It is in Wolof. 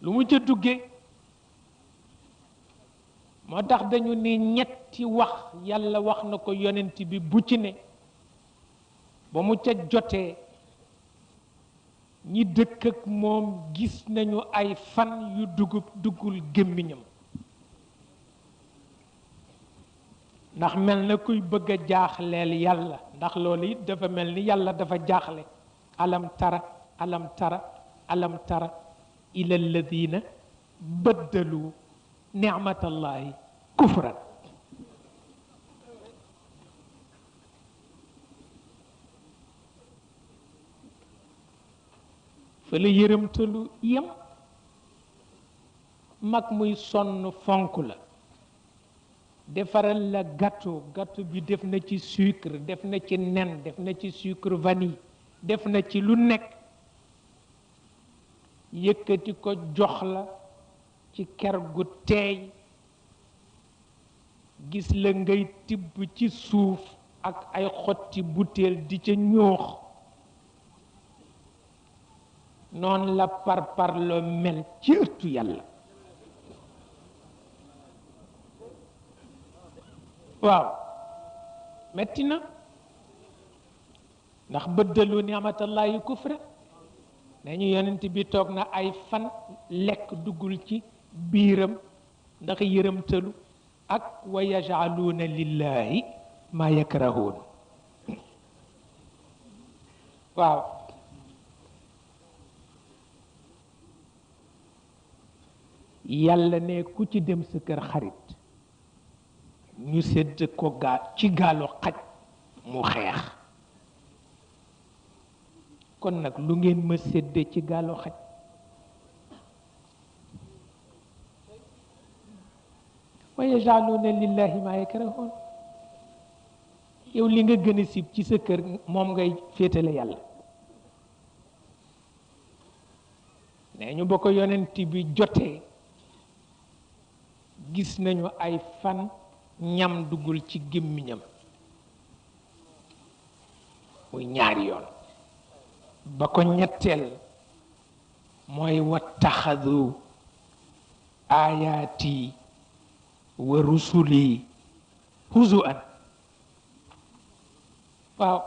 lu mu ca duggee moo tax dañu ni ñetti wax yàlla wax na ko yonent bi bu ci ne ba mu ca jotee ñi dëkk ak moom gis nañu ay fan yu duggul gémmiñam ndax mel na kuy bëgg a jaaxleel yàlla ndax loolu it dafa mel ni yàlla dafa jaaxle alam tara alam tara alam tara ila alladina baddalu nicmatallahi kufran fa la yërëmtalu yem mag muy sonn fonk la defaral la gâteau bi def na ci sucre def na ci nen def na ci sucre vanille def na ci lu nekk yëkkati ko jox la ci ker gu teey gis la ngay tibb ci suuf ak ay xotti butéel di ca ñoox noon la parparloo mel ci ëttu yàlla waaw metti na ndax bëddalu ni'matallahi kufra nañu yonent bi toog na ay fan lekk duggul ci biiram ndax yërëmtalu ak wa yaj'aluuna lillahi ma yakrahuun waaw yàlla ne ku ci dem sa kër xarit ñu sedd ko ci gaalu xaj mu xeex kon nag lu ngeen ma sédde ci gaalu xaj wa yaj'aluuna lillahi ma yakrahuun yow li nga gën a sib ci sa kër moom ngay féetale yàlla nee ñu ba ko yonent bi jotee gis nañu ay fan ñam duggul ci gémmiñam muy ñaari yoon ba ko ñetteel mooy wattaxadu ayaati wa rusuli huzuan waaw